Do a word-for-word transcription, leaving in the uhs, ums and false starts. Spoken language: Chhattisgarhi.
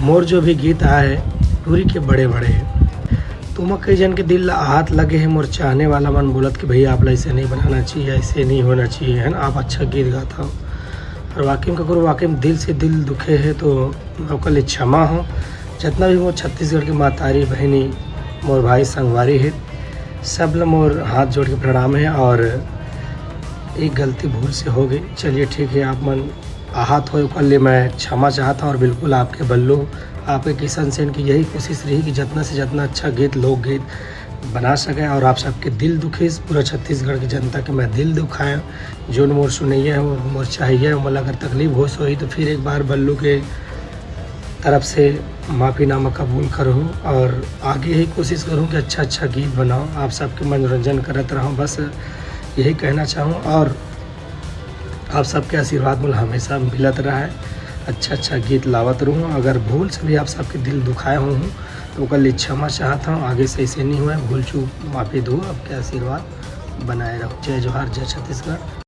मोर जो भी गीत आए हे, टूरी के बड़े बड़े हे। तो ओमा कई झन के दिल ला आहत लगे हे, मोर चाहने वाला मन बोलत कि भैया आप ला ऐसे नहीं बनाना चाहिए, ऐसे नहीं होना चाहिए, है ना, आप अच्छा गीत गात हव। और वाकई में ककरो वाकई में दिल से दिल दुखे हे तो मैं ओकर लिए क्षमा हूँ। जितना भी मोर छत्तीसगढ़ के महतारी बहिनी, मोर भाई संगवारी हे, सब ला मोर हाथ जोड़ के प्रणाम हे। और एक गलती भूल से हो गई, चलिए ठीक है, आप मन आहत हो ओकर लिए मैं क्षमा चाहत हूँ। और बिल्कुल आपके बल्लू, आपके किशन सेन की यही कोशिश रही कि जितना से जितना अच्छा गीत, लोकगीत बना सके और आप सबके दिल दुखिस, पूरा छत्तीसगढ़ की जनता के मैं दिल दुखाया। जोन मोर सुनैया हे, मोर चाहिए, मोला अगर तकलीफ होस होही तो फिर एक बार बल्लू के तरफ से माफ़ीनामा कबूल करूँ और आगे यही कोशिश करूँ कि अच्छा अच्छा गीत बनाऊँ, आप सबके मनोरंजन करत रहूँ, बस यही कहना चाहूँ। और आप सबके आशीर्वाद मोला हमेशा मिलत रहे, अच्छा अच्छा गीत लावत रहूँ। अगर भूल से भी आप सबके दिल दुखाए हों तो ओकर लिए क्षमा चाहत हूँ, आगे से ऐसे नहीं हुए, भूल चूक माफ़ी दो, आपके आशीर्वाद बनाए रहो। जय जोहार, जय छत्तीसगढ़।